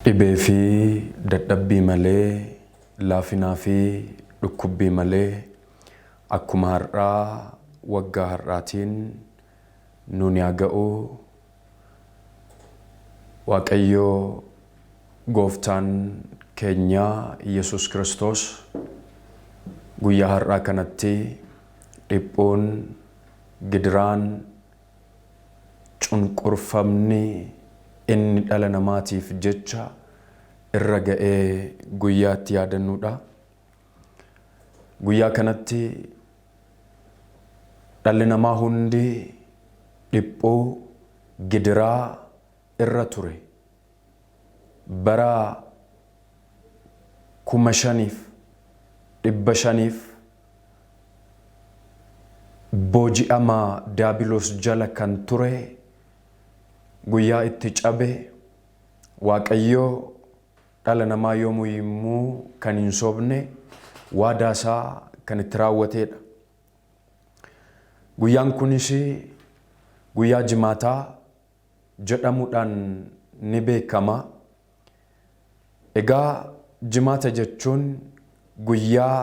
Dhibee fi dadhabbii malee, laafinaa fi dhukkubbii malee akkuma har'aa waggaa har'aatiin nuun yaa ga'u. Waaqayyo gooftaan keenya Yesus Kiristoos guyyaa har'aa kanatti dhiphuun, gidiraan, cunqurfamni inni dhala namaatiif jecha irra ga'ee guyyaa itti yaadannuudha. Guyyaa kanatti dhalli namaa hundi dhiphuu, gidiraa irra ture. Bara 5500 booji'ama diyaabiloos jala kan ture guyyaa itti cabe Waaqayyo dhala namaa yoomuyyuu kan hin sobne waadaa isaa kan itti raawwateedha. Guyyaan kunis guyyaa jimaataa jedhamuudhaan ni beekama. Egaa jimaata jechuun guyyaa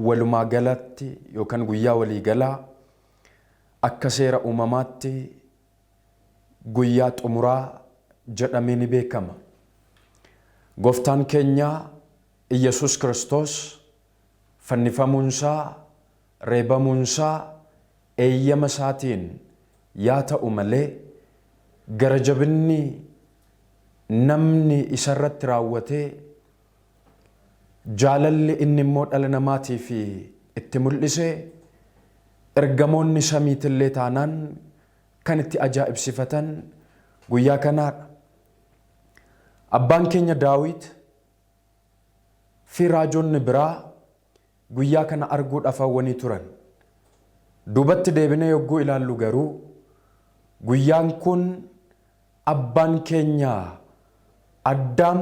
walumaa galatti yookaan guyyaa waliigalaa akka seera uumamaatti guyyaa xumuraa jedhamee ni beekama. Gooftaan keenya Iyyasuus Kiristoos fannifamuunsaa, reebamuunsaa eeyyama isaatiin yaa ta'u malee gara jabinni namni isarratti raawwatee jaalalli inni immoo dhala namaatiif itti mul'ise ergamoonni samiitillee taanaan kan itti ajaa'ibsifatan guyyaa kanaadha. Abbaan keenya Daawit fi raajonni biraa guyyaa kana arguudhaaf hawwanii turan. Duubatti deebinee yogguu ilaallu garuu guyyaan kun abbaan keenya Addaam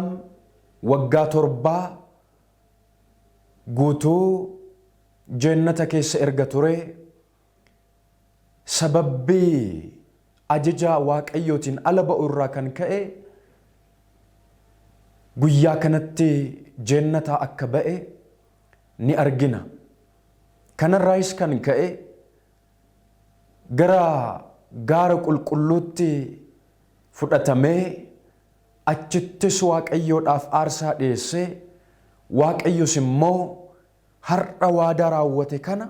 waggaa torbaa guutuu jeennata keessa erga ture sababbii ajaja Waaqayyootiin ala ba'u irraa kan ka'e guyyaa kanatti jeennataa akka ba'e ni argina. Kanarraayis kan ka'e gara gaara qulqulluutti fudhatamee achittis Waaqayyoodhaaf aarsaa dhiyeessee Waaqayyos immoo har'a waadaa raawwate kana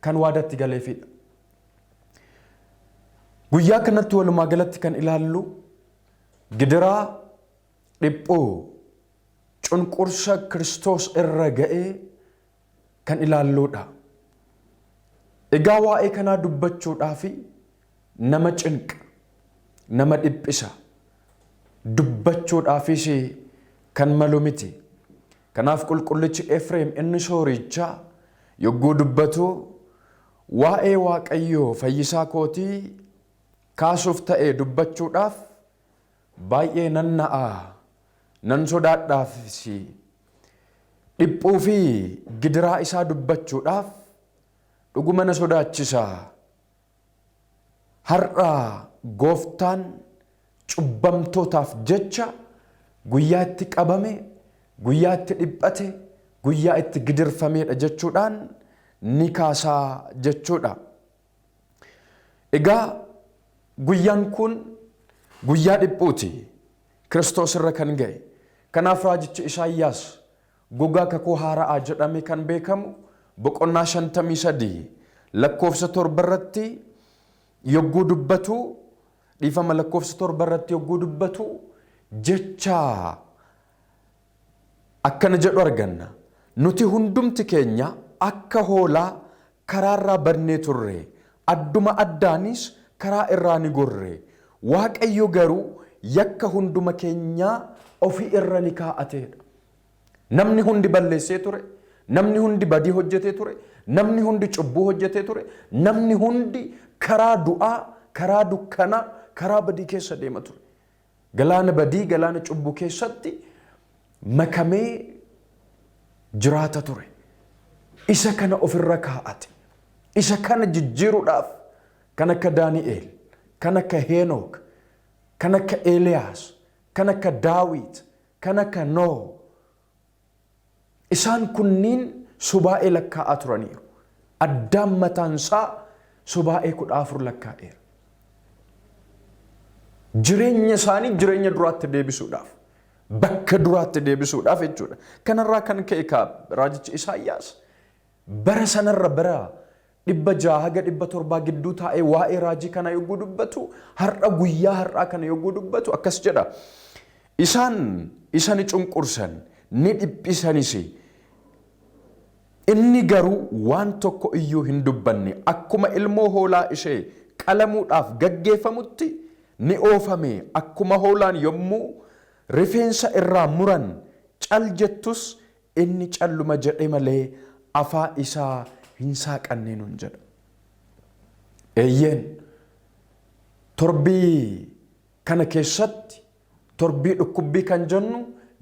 kan waadaatti galeefidha. Guyyaa kanatti walumaa galatti kan ilaallu gidiraa, dhiphuu, cunqursa Kiristoos irra ga'ee kan ilaalluudha. Egaa waa'ee kanaa dubbachuudhaaf nama cinqa, nama dhiphisa, dubbachuudhaafis kan malu miti. Kanaaf qulqullichi Efreem inni Soorichaa yogguu dubbatu waa'ee Waaqayyoo fayyisaa kootii kaasuuf ta'e dubbachuudhaaf baay'ee nan na'a, nan sodaadhaafis. Dhiphuu fi gidiraa isaa dubbachuudhaaf dhuguma na sodaachisa. Har'a gooftaan cubbamtootaaf jecha guyyaa itti qabame, guyyaa itti dhiphate, guyyaa itti gidirfameedha jechuudhaan ni kaasaa jechuudha. Egaa guyyaan kun guyyaa dhiphuuti Kiristoos irra kan ga'e. Kanaaf raajichi Isaayyaas gogaa kakuu haara'aa jedhamee kan beekamu boqonnaa 53 lakkoofsa 7 irratti yogguu dubbatu dhiifama lakkoofsa 7 irratti yogguu dubbatu jecha akkana jedhu arganna. Nuti hundumti keenya akka hoolaa karaarraa badnee turre, adduma addaanis karaa irraa ni gorre. Waaqayyo garuu yakka hunduma keenyaa ofi irra ni kaa'ateedha. Namni hundi balleessee ture, namni hundi badii hojjetee ture, namni hundi cubbuu hojjetee ture, namni hundi karaa du'aa, karaa dukkanaa, karaa badii keessa deema ture. Galaana badii, galaana cubbuu keessatti makamee jiraata ture. Isa kana ofirra kaa'ate. Isa kana jijjiiruudhaaf kan akka Daani'eel, kan akka Heenook, kan akka Eeliyaas, kan akka Daawit, kan akka Nooh, isaan kunniin subaa'ee lakkaa'aa turaniiru. Addaam mataansaa subaa'ee 14 lakkaa'eera. Jireenya isaanii jireenya duraatti deebisuudhaaf, bakka duraatti deebisuudhaaf jechuudha. Kanarraa kan ka'e kaa raajichi Isaayyaas bara sanarra bara 600 haga 700 gidduu taa'ee waa'ee raajii kana yogguu dubbatu, har'a guyyaa har'aa kana yogguu dubbatu akkas jedha. Isaan isa ni cunqursan, ni dhiphisanis. Inni garuu waan tokko iyyuu hin dubbanne. Akkuma ilmoo hoolaa ishee qalamuudhaaf gaggeeffamutti ni oofame. Akkuma hoolaan yommuu rifeensa irraa muran cal jettus inni calluma jedhe malee afaa isaa hin saaqanne nuun jedha. Eeyyeen, torbii kana keessatti torbii dhukkubbii kan jennu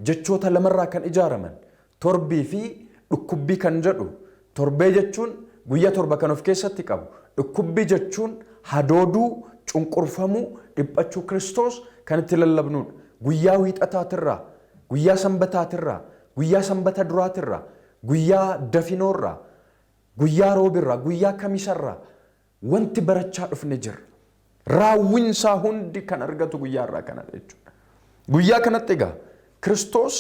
jechoota lamarraa kan ijaaraman torbii fi dhukkubbii kan jedhu. Torbee jechuun guyyaa 7 kan of keessatti qabu, dhukkubbii jechuun hadooduu, cunqurfamuu, dhiphachuu Kiristoos kan itti lallabnudha. Guyyaa wiixataatirraa, guyyaa sanbataatirraa, guyyaa sanbata duraatirraa, guyyaa dafinoorraa, guyyaa roobirraa, guyyaa kamisarraa wanti barachaa dhufne jira. Raawwinsaa hundi kan argatu guyyaa irraa kanadha jechuudha. Guyyaa kanatti egaa Kiristoos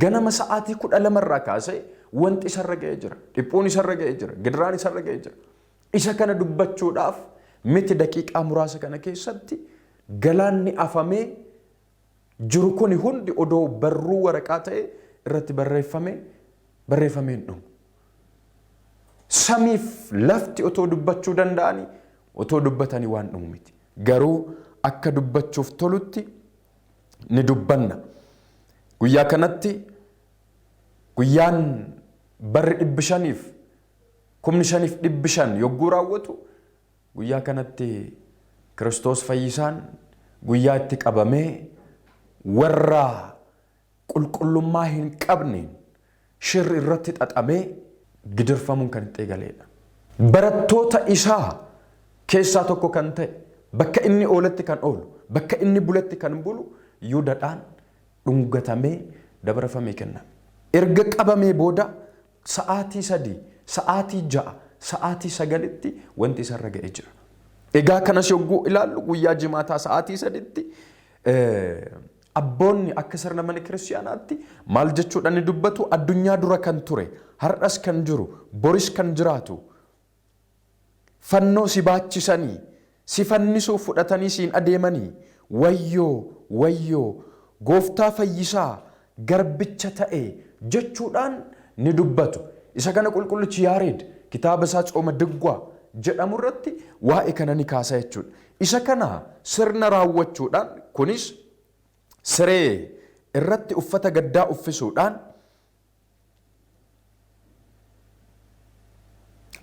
ganama sa'aatii 12 irraa kaasee wanti isarra ga'ee jira. Dhiphuun isarra ga'ee jira. Gidiraan isarra ga'ee jira. Isa kana dubbachuudhaaf miti, daqiiqaa muraasa kana keessatti galaanni afamee jiru kuni hundi odoo barruu waraqaa ta'e irratti barreeffame barreeffamee hin dhumu. Samiif lafti otoo dubbachuu danda'anii otoo dubbatanii waan dhumu miti. Garuu akka dubbachuuf tolutti ni dubbanna. Guyyaa kanatti guyyaan barri 500f 5500 yogguu raawwatu, guyyaa kanatti Kiristoos fayyisaan guyyaa itti qabamee warra qulqullummaa hin qabneen shirri irratti xaxamee gidirfamuun kan itti eegaleedha. Barattoota isaa keessaa tokko kan ta'e, bakka inni ooletti kan oolu, bakka inni buletti kan bulu Yihudaadhaan dhungatamee dabarfamee kenname. Erga qabamee booda sa'aatii 3, sa'aatii 6, sa'aatii 9tti wanti isarra ga'ee jira. Egaa kanas yogguu ilaallu guyyaa jimaataa sa'aatii 3tti abboonni akka sirna mana kiristiyaanaatti maal jechuudhaan ni dubbatu? Addunyaa dura kan ture, har'as kan jiru, boris kan jiraatu, fannoo si baachisanii, si fannisuuf fudhatanii siin adeemanii, wayyoo, wayyoo, gooftaa fayyisaa garbicha ta'e jechuudhaan ni dubbatu. Isa kana qulqullichi Yaareed kitaaba isaa Tsooma Diggwaa jedhamu irratti waa'ee kana ni kaasa jechuudha. Isa kana sirna raawwachuudhaan, kunis siree irratti uffata gaddaa uffisuudhaan,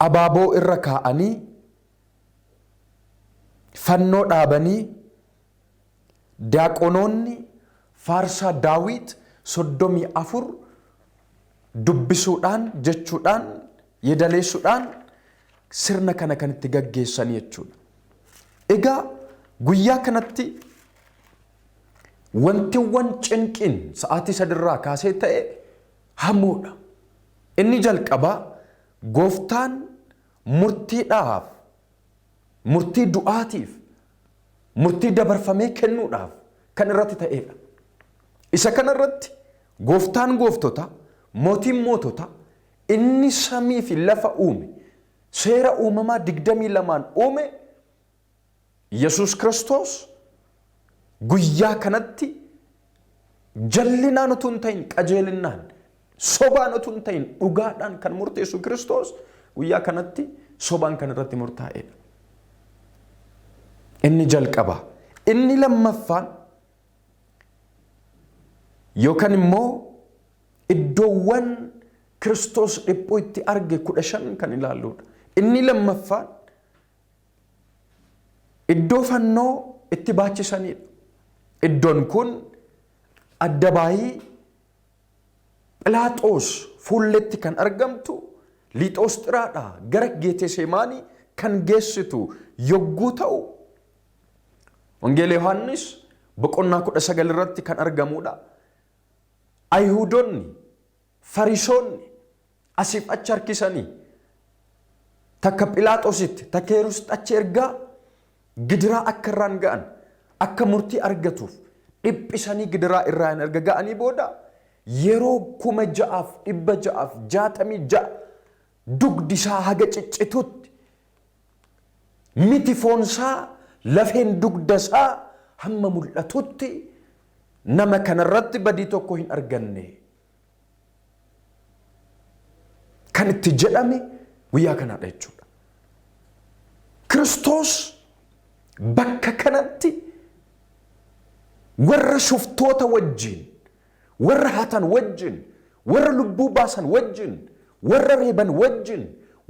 abaaboo irra kaa'anii, fannoo dhaabanii, diyaaqonoonni faarsaa Daawit 34 dubbisuudhaan, jechuudhaan, yeedaleessuudhaan sirna kana kan itti gaggeessanii jechuudha. Egaa guyyaa kanatti wantiwwan cinqiin sa'aatii sadirraa kaasee ta'e hamoodha. Inni jalqabaa gooftaan murtiidhaaf, murtii du'aatiif, murtii dabarfamee kennuudhaaf kan irratti ta'edha. Isa kana irratti gooftaan gooftota, mootiin mootota, inni samii fi lafa uume, seera uumamaa 22n uume Yesuus Kiristoos guyyaa kanatti jallinaan utuu hin ta'in qajeelinnaan, sobaan utuu hin ta'in dhugaadhaan kan murteessu Kiristoos guyyaa kanatti sobaan kan irratti murtaa'edha. Inni jalqaba. Inni lammaffaan yookaan immoo iddoowwan Kiristoos dhiphuu itti arge 15 kan ilaalludha. Inni lammaffaan iddoo fannoo itti baachisanidha. Iddoon kun addabaayii Philaaxoos fuulletti kan argamtu, Liixoosxiraadhaa gara Geetesemaanii kan geessitu yogguu ta'u, Wangeela Yohaannis boqonnaa 19 irratti kan argamudha. Ayihuudonni, Fariisonni asiif achi harkisanii takka Philaaxoositti, takka Heroodisitti achi ergaa gidiraa akka irraan ga'an, akka murtii argatuuf dhiphisanii gidiraa irraan erga ga'anii booda yeroo 6666 dugdi isaa haga ciccitutti, miti foonsaa lafeen dugda isaa hamma mul'atutti nama kanarratti badii tokko hin arganne kan itti jedhame guyyaa kanaadha jechuudha. Kiristoos bakka kanatti warra shuftoota wajjin, warra hatan wajjin, warra lubbuu baasan wajjin, warra reeban wajjin,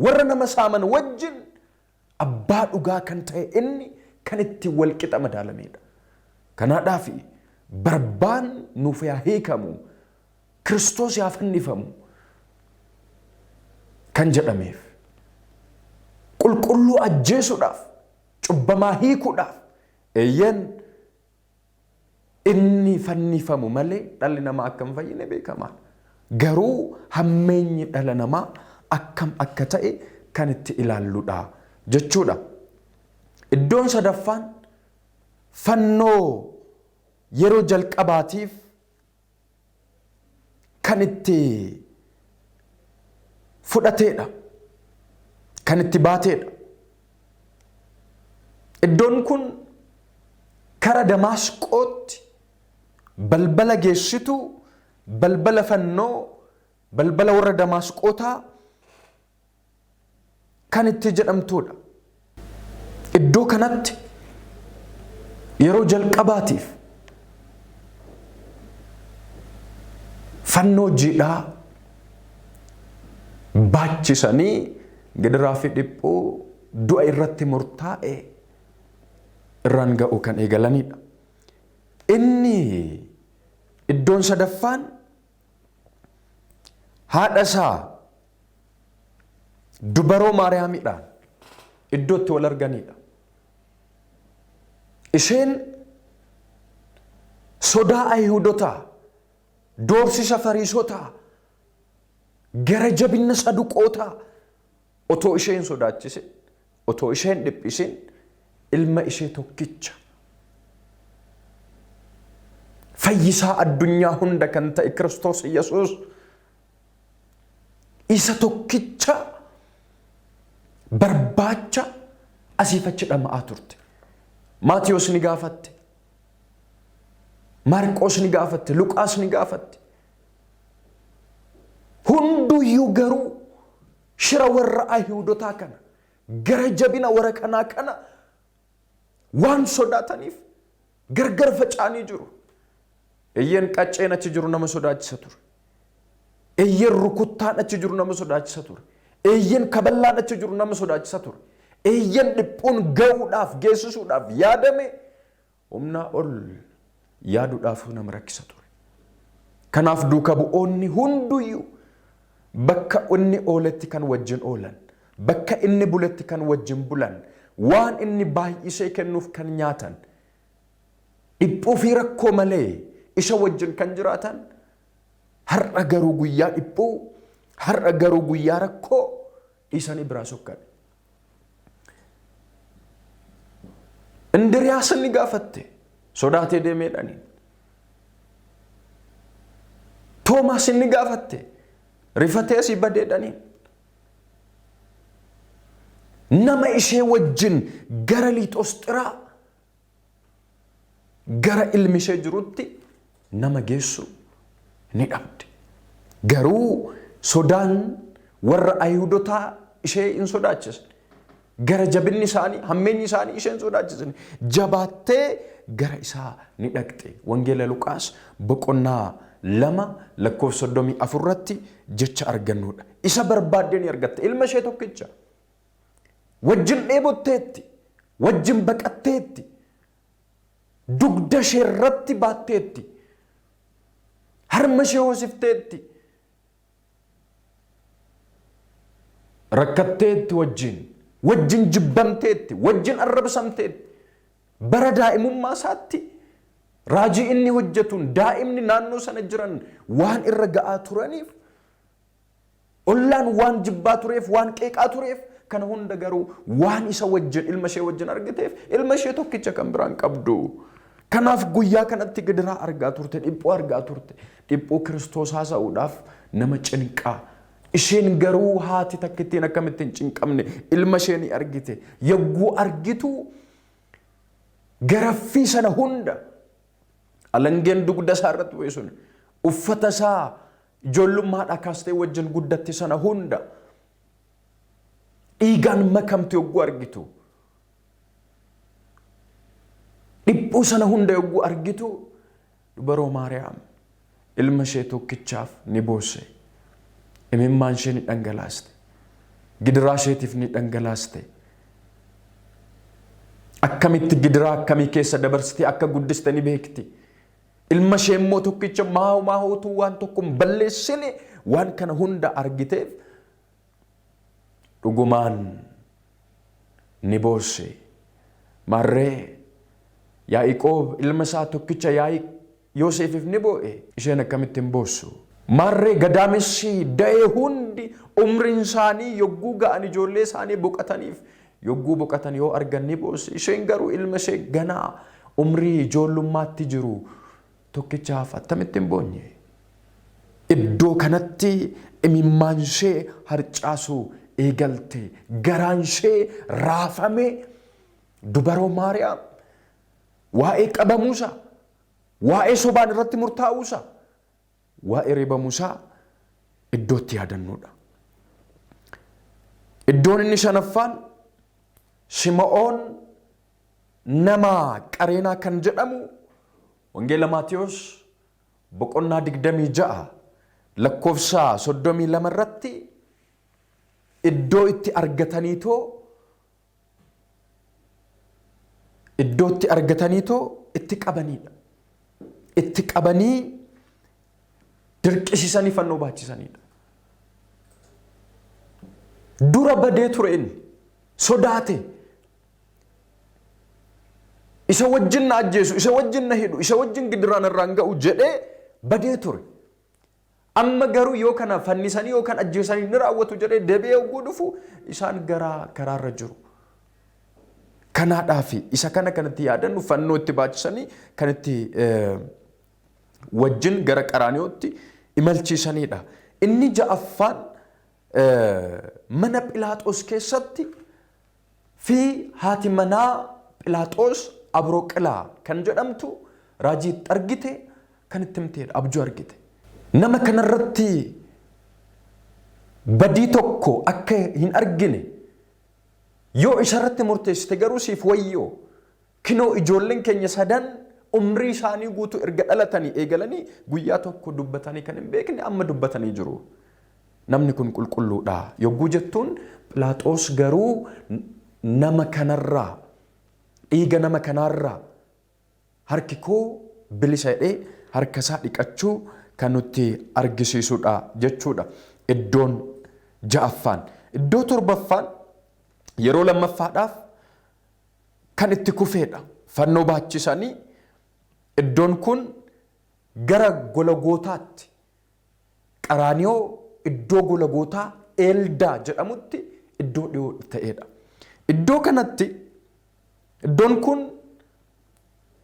warra nama saaman wajjin abbaa dhugaa kan ta'e inni kan itti walqixa madaalamedha. Kanaadhaaf Barbaan nuuf yaa hiikamu, Kiristoos yaa fannifamu kan jedhameef. Qulqulluu ajjeesuudhaaf, cubbamaa hiikuudhaaf, eeyyeen inni fannifamu malee dhalli namaa akka hin fayyine beekamaadha. Garuu hammeenyi dhala namaa akkam akka ta'e kan itti ilaalludha jechuudha. Iddoon sadaffaan fannoo yeroo jalqabaatiif kan itti fudhateedha. Kan itti baateedha. Iddoon kun kara Damaasqootti balbala geessitu, balbala fannoo, balbala warra Damaasqootaa kan itti jedhamtuudha. Iddoo kanatti yeroo jalqabaatiif fannoo jiidhaa baachisanii gidiraa fi dhiphuu du'a irratti murtaa'e irraan ga'uu kan eegalanidha. Inni iddoon sadaffaan haadha isaa dubaroo Maariyaamidhaan iddoo itti wal arganidha. Isheen sodaa Ayihuudotaa, doorsisa Fariisotaa, gara jabina Saduqootaa otoo ishee hin sodaachisin, otoo ishee hin dhiphisin ilma ishee tokkicha fayyisaa addunyaa hunda kan ta'e Kiristoos Yesuus isa tokkicha barbaacha asiif achi dhama'aa turte. Maatiyos ni gaafatte. Maarqoos ni gaafatte. Luqaas ni gaafatte. Hunduyyuu garuu shira warra Ayihuudotaa kana, gara jabina warra kanaa kana waan sodaataniif gargar faca'anii jiru. Eeyyeen qacceen achi jiru nama sodaachisa ture. Eeyyeen rukuttaan achi jiru nama sodaachisa ture. Eeyyeen kaballaan achi jiru nama sodaachisa ture. Eeyyeen dhiphuun ga'uudhaaf geessisuudhaaf yaadame humnaa ol yaaduudhaaf nama rakkisa ture. Kanaaf duuka bu'oonni hunduyyuu bakka inni ooletti kan wajjin oolan, bakka inni buletti kan wajjin bulan, waan inni baay'isee kennuuf kan nyaatan, dhiphuu fi rakkoo malee isa wajjin kan jiraatan, har'a garuu guyyaa dhiphuu, har'a garuu guyyaa rakkoo dhiisanii biraa sokkan. Indiriyaas ni gaafatte sodaatee deemeedhaniin. Toomaas ni gaafatte rifatee asii badeedhaniin. Nama ishee wajjin gara Liixoosxiraa gara ilmi ishee jirutti nama geessu ni dhabde. Garuu sodaan warra Ayihudotaa ishee hin sodaachisne. Gara jabinni isaanii, hammeenyi isaanii ishee hin sodaachisne. Jabaattee gara isaa ni dhaqxe. Wangeela Luqaas boqonnaa 2 lakkoofsa 34 irratti jecha argannudha. Isa barbaaddee ni argatte. Ilma ishee tokkicha. Wajjin dheebotteetti, wajjin baqatteetti, dugda ishee irratti baatteetti, harma ishee hoosifteetti, rakkatteetti wajjin, wajjin jibbamteetti, wajjin arrabsamteetti, bara daa'imummaa isaatti Raajii inni hojjetuun daa'imni naannoo sana jiran waan irra ga'aa turaniif, ollaan waan jibbaa tureef, waan qeeqaa tureef, kana hunda garuu waan isa wajjin ilma ishee wajjin argiteef, ilma ishee tokkicha kan biraan qabdu. Kanaaf guyyaa kanatti gidiraa argaa turte, dhiphuu argaa turte. Dhiphuu Kiristoos haasa'uudhaaf nama cinqaa. Isheen garuu haati takkittiin akkamitti hin cinqamne? Ilma ishee ni argite. Yogguu argitu garaffii sana hunda, alangeen dugda isaa irratti bu'e sun, uffata isaa ijoollummaadhaa kaastee wajjin guddatte sana hunda dhiigaan makamte yogguu argitu, dhiphuu sana hunda yogguu argitu, dubaroo Maariyaam ilma ishee tokkichaaf ni boosse. Imimmaan ishee ni dhangalaaste. Gidiraa isheetiif ni dhangalaaste. Akkamitti gidiraa akkamii keessa dabarsitee akka guddiste ni beekti. Ilma ishee immoo tokkicha maahootuu waan tokko hin balleessine waan kana hunda argiteef dhugumaan ni boosse. Maarree Yaa'iqoob ilma isaa tokkicha Yaa'iq Yoosefiif ni boo'e, isheen akkamitti hin boossu? Maarree gadaamessi da'ee hundi umriin isaanii yogguu ga'an ijoollee isaanii boqataniif yogguu boqatan yoo argan ni boossi. Isheen garuu ilma ishee ganaa umrii ijoollummaatti jiru tokkichaaf attamitti hin boonye? Iddoo kanatti imimmaan ishee harcaasuu eegalte. Garaan ishee raafame. Dubaroo Maariyaam waa'ee qabamuusaa, waa'ee sobaan irratti murtaa'uusaa, waa'ee reebamuusaa iddootti yaadannuudha. Iddoon inni shanaffaan Sima'oon nama Qareenaa kan jedhamu Wangeela Maatiyos boqonnaa 26 lakkoofsa 32 irratti iddoo itti argataniitoo iddootti argataniitoo itti qabaniidha. Itti qabanii dirqisiisanii fannoo baachisaniidha. Dura badee ture, inni sodaate. Isa wajjin na ajjeesu, isa wajjin na hidhu, isa wajjin gidiraan irraan ga'u jedhee badee ture. Amma garuu yoo kana fannisanii yookaan ajjeesanii ni raawwatu jedhee deebi'ee yogguu dhufu isaan gara karaarra jiru. Kanaadhaaf isa kana kanatti yaadannu fannoo itti baachisanii kan itti wajjin gara Qaraaniyootti imalchiisanidha. Inni ja'affaan mana Philaaxoos keessatti fi haati manaa Philaaxoos Abrooqilaa kan jedhamtu raajii itti argite kan itti himteedha. Abjuu argite. Nama kanarratti badii tokko akka hin argine, yoo isarratti murteessite garuu siif wayyoo. Kinoo ijoolleen keenya sadan umrii isaanii guutuu erga dhalatanii eegalanii guyyaa tokko dubbatanii kan hin beekne amma dubbatanii jiru. Namni kun qulqulluudha yogguu jettuun, Philaaxoos garuu nama kanarraa, dhiiga nama kanaarraa harki koo bilisa jedhee harka isaa dhiqachuu kan nutti argisiisudha jechuudha. Iddoon ja'affaan. Iddoo torbaffaan yeroo lammaffaadhaaf kan itti kufeedha. Fannoo baachisanii iddoon kun gara Gologootaatti, Qaraaniyoo iddoo Gologootaa Eeldaa jedhamutti iddoo dhiyoo ta'edha. Iddoo kanatti iddoon kun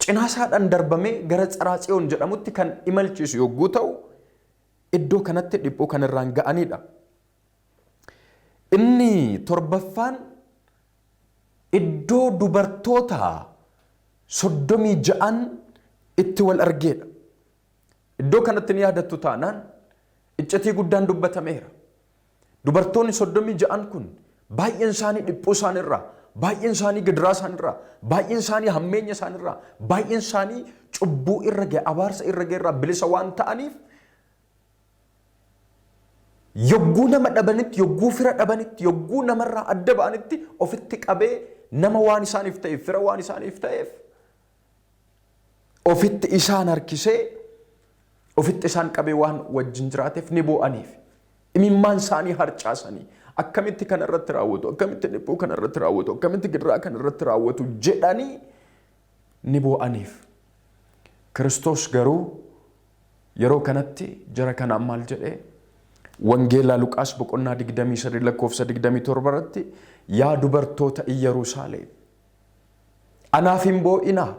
cinaa isaadhaan darbamee gara Tsaraatsiyoon jedhamutti kan imalchiisu yogguu ta'u, iddoo kanatti dhiphuu kan irraan ga'anidha. Inni torbaffaan iddoo dubartoota 36n itti wal argeedha. Iddoo kanatti ni yaadattu taanaan iccitii guddaan dubbatameera. Dubartoonni 36n kun baay'een isaanii dhiphuu isaaniirraa, baay'een isaanii gidiraa isaaniirraa, baay'een isaanii hammeenya isaaniirraa, baay'een isaanii cubbuu irra ga'e, abaarsa irra ga'e irraa bilisa waan ta'aniif, yogguu nama dhabanitti, yogguu fira dhabanitti, yogguu namarraa adda ba'anitti ofitti qabee nama waan isaaniif ta'eef, fira waan isaaniif ta'eef ofitti isaan harkisee, ofitti isaan qabee waan wajjin jiraateef ni boo'aniif. Imimmaan isaanii harcaasanii akkamitti kana irratti raawwatu, akkamitti dhiphuu kana irratti raawwatu, akkamitti gidiraa kana irratti raawwatu jedhanii ni boo'aniif. Kiristoos garuu yeroo kanatti jara kanaan maal jedhee? Wangeelaa Luqaas boqonnaa 23 lakkoofsa 27 irratti, yaa dubartoota Iyyerusaalem, anaaf hin boo'inaa,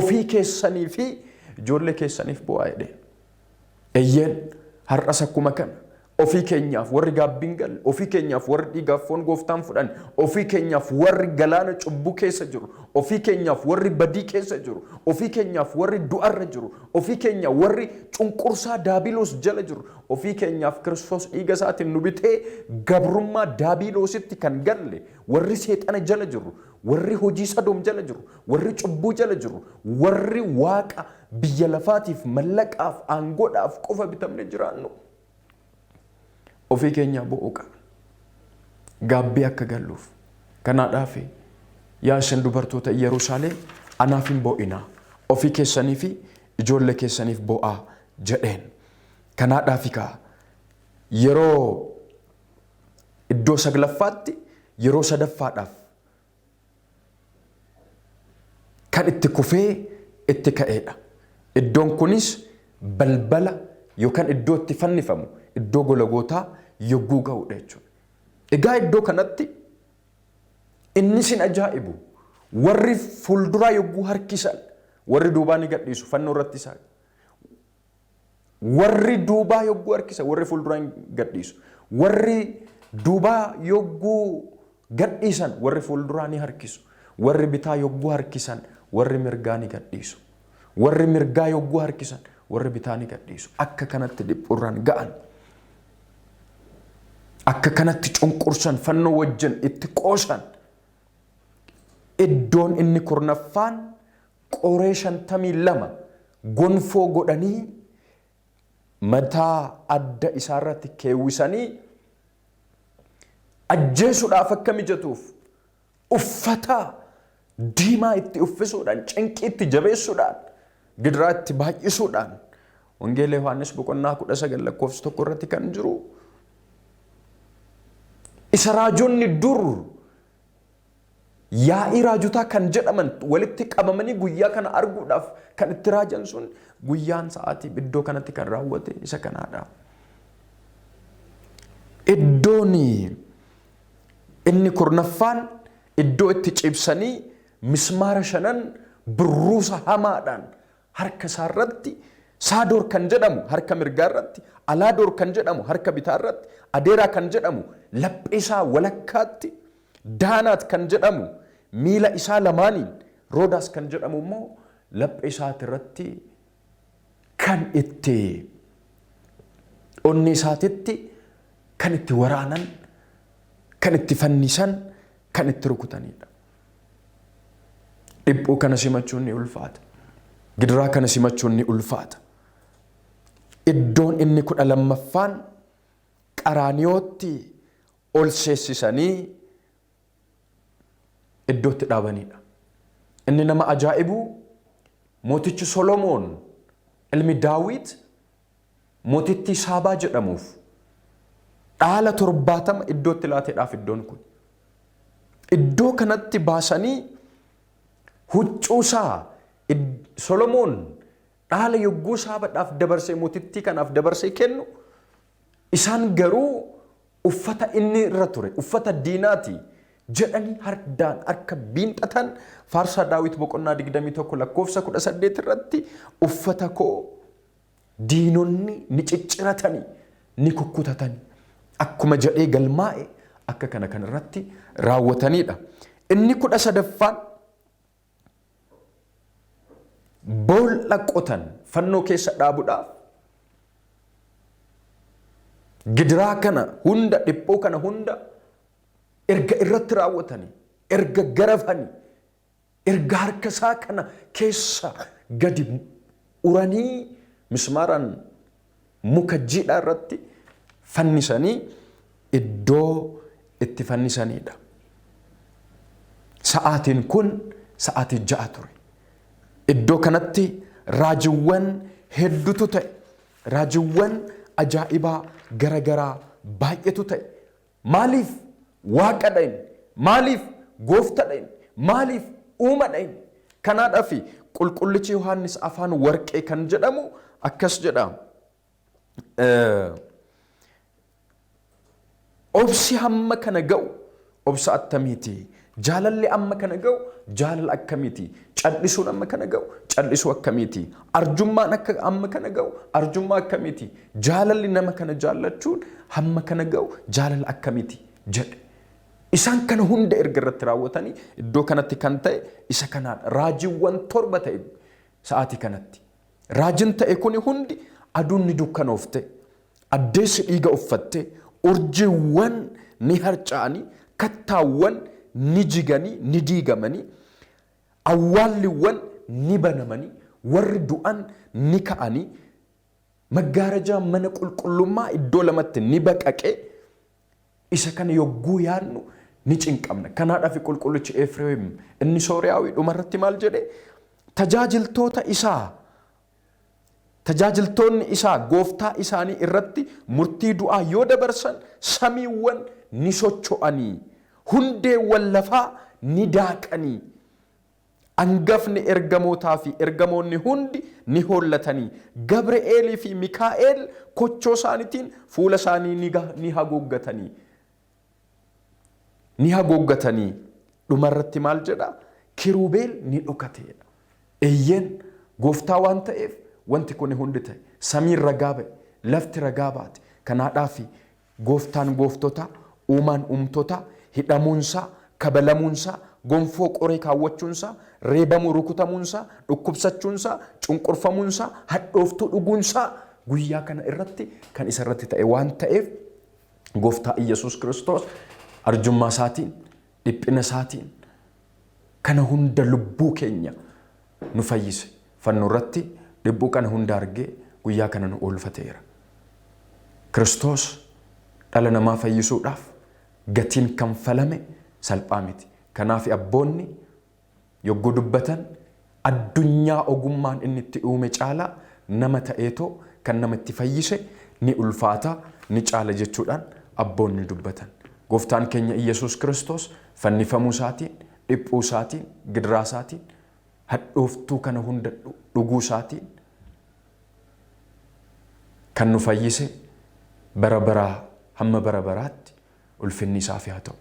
ofii keessanii fi ijoollee keessaniif boo'aa jedhe. Eeyyeen, har'as akkuma kana ofii keenyaaf warri gaabbiin galle, ofii keenyaaf warri dhiigaaf foon gooftaan fudhan, ofii keenyaaf warri galaana cubbuu keessa jiru, ofii keenyaaf warri badii keessa jiru, ofii keenyaaf warri du'arra jiru, ofii keenya warri cunqursaa daabiloos jala jiru, ofii keenyaaf Kiristoos dhiiga isaatiin nu bitee gabrummaa daabiloositti kan galle, warri seexana jala jiru, warri hojii sadoom jala jiru, warri cubbuu jala jiru, warri waaqa biyya lafaatiif, mallaqaaf, aangoodhaaf qofa bitamne jiraannu, ofii keenyaa bo'uu qabna. Gaabbii akka galluuf. Kanaadhaaf, yaa isin dubartoota Yerusaalem, anaaf hin boo'inaa, ofii keessanii fi ijoollee keessaniif boo'aa jedheen. Kanaadhaaf kaa yeroo iddoo saglaffaatti yeroo sadaffaadhaaf kan itti kufee itti ka'eedha. Iddoon kunis balbala yookaan iddoo itti fannifamu, iddoo Gologootaa yogguu ga'udha jechuudha. Egaa iddoo kanatti inni sin ajaa'ibu, warri fuulduraa yogguu harkisan warri duubaa ni gadhiisu fannoo irratti isaa. Warri duubaa yogguu harkisan warri fuulduraa hin gadhiisu. Warri duubaa yogguu gadhiisan warri fuulduraa ni harkisu. Warri bitaa yogguu harkisan warri mirgaa ni gadhiisu. Warri mirgaa yogguu harkisan warri bitaa ni gadhiisu. Akka kanatti dhiphuurraan ga'an. Akka kanatti cunqursan, fannoo wajjin itti qoosan. Iddoon inni kurnaffaan qoree 52 gonfoo godhanii mataa adda isaarratti keewwisanii ajjeesuudhaaf akka mijatuuf uffata diimaa itti uffisuudhaan, cinqii itti jabeessuudhaan, gidiraa itti baay'isuudhaan, Wangeela Yohaannis boqonnaa 19 lakkoofsa 1 irratti kan jiru, isa raajonni dur yaa'ii raajotaa kan jedhaman walitti qabamanii guyyaa kana arguudhaaf kan itti raajan sun guyyaan sa'aatii iddoo kanatti kan raawwate isa kanaadha. Iddoon inni kurnaffaan iddoo itti cibsanii mismaara shanan burruusa hamaadhaan harka isaarratti, Saadoor kan jedhamu harka mirgaa irratti, Alaadoor kan jedhamu harka bitaa irratti, Adeeraa kan jedhamu laphee isaa walakkaatti, Daanaat kan jedhamu miila isaa lamaaniin, Roodaas kan jedhamu immoo laphee isaati irratti kan itti onnee isaatitti kan itti waraanan, kan itti fannisan, kan itti rukutanidha. Dhiphuu kana simachuun ni ulfaata. Gidiraa kana simachuun ni ulfaata. Iddoon inni 12ffaan Qaraaniyootti ol seessisanii iddootti dhaabanidha. Inni nama ajaa'ibu, mootichi Solomoon ilmi Daawit mootittii Saabaa jedhamuuf dhaala 70 iddootti laateedhaaf iddoon kun. Iddoo kanatti baasanii huccuusaa Solomoon dhaala yogguu Saabadhaaf dabarsee, mootittii kanaaf dabarsee kennu, isaan garuu uffata inni irra ture uffata diinaati jedhanii hardaan harka biinxatan. Faarsaa Daawit boqonnaa 21 lakkoofsa 18 irratti, uffata koo diinonni ni cicciratanii ni kukkutatanii akkuma jedhee galmaa'e akka kana kan irratti raawwatanidha. Inni 13ffaan boolla qotan fannoo keessa dhaabuudhaaf. Gidiraa kana hunda, dhiphuu kana hunda erga irratti raawwatanii, erga garafanii, erga harka isaa kana keessa gadi uranii mismaaraan muka jiidhaa irratti fannisanii iddoo itti fannisanidha. Sa'aatiin kun sa'aatii 6 ture. Iddoo kanatti raajiiwwan hedduutu ta'e. Raajiiwwan ajaa'ibaa garagaraa baay'eetu ta'e. Maaliif Waaqadha inni? Maaliif gooftadha inni? Maaliif uumadha inni? Kanaadhaaf Qulqullichi Yohaannis afaan warqee kan jedhamu akkas jedha. Obsi hamma kana ga'u obsa attamiiti? Jaalalli amma kana ga'u jaalala akkamiiti? Cal'isuun amma kana ga'u cal'isuu akkamiiti? Arjummaan akka amma kana ga'u arjummaa akkamiiti? Jaalalli nama kana jaallachuun hamma kana ga'u jaalala akkamiiti? Jedhe. Isaan kana hunda erga irratti raawwatanii iddoo kanatti kan ta'e isa kanaadha. Raajiiwwan 7 ta'e sa'aatii kanatti. Raajin ta'e kuni hundi aduun ni dukkanoofte, addeessi dhiiga uffatte, urjiiwwan ni harca'anii, kattaawwan ni jiganii, ni diigamanii, awwaalliwwan ni banamanii, warri du'an ni ka'anii, maggaarajaa mana qulqullummaa iddoo lamatti ni baqaqe. Isa kana yogguu yaadnu ni cinqamna. Kanaadhaaf qulqullichi Efreem inni Sooriyaawii dhumarratti maal jedhe? Tajaajiltoota isaa Tajaajiltoonni isaa gooftaa isaanii irratti murtii du'aa yoo dabarsan samiiwwan ni socho'anii, hundeewwan lafaa ni daaqanii. Angafni ergamootaa fi ergamoonni hundi ni hollatanii. Gabre'eelii fi Mikaa'el kochoo isaaniitiin fuula isaanii ni haguuggatanii. Ni haguuggatanii. Dhumarratti maal jedha? Kiruubeel ni dhokateedha. Eeyyeen gooftaa waan ta'eef wanti kun hundi ta'e. Samiin ragaa ba'e, lafti ragaa baate. Kanaadhaaf gooftaan gooftotaa, uumaan uumtotaa, hidhamuunsaa, kabalamuunsaa, gonfoo qoree kaawwachuunsaa, reebamuu rukutamuunsaa, dhukkubsachuunsaa, cunqurfamuunsaa, hadhooftuu dhuguunsaa guyyaa kana irratti kan isa irratti ta'e waan ta'eef gooftaa Iyyasuus Kiristoos arjummaa isaatiin, dhiphina isaatiin kana hunda lubbuu keenya nu fayyise. Fannoo irratti dhiphuu kana hunda argee guyyaa kana nu oolfateera. Kiristoos dhala namaa fayyisuudhaaf gatiin kanfalame salphaa miti. Kanaaf abboonni yogguu dubbatan addunyaa ogummaan inni itti uume caalaa nama ta'eetoo kan nama itti fayyise ni ulfaata, ni caala jechuudhaan abboonni dubbatan. Gooftaan keenya Iyyasuus Kiristoos fannifamuu isaatiin, dhiphuu isaatiin, gidiraa isaatiin, hadhooftuu kana hunda dhuguu isaatiin kan nu fayyise bara baraa hamma bara baraatti ulfinni isaaf haa ta'u.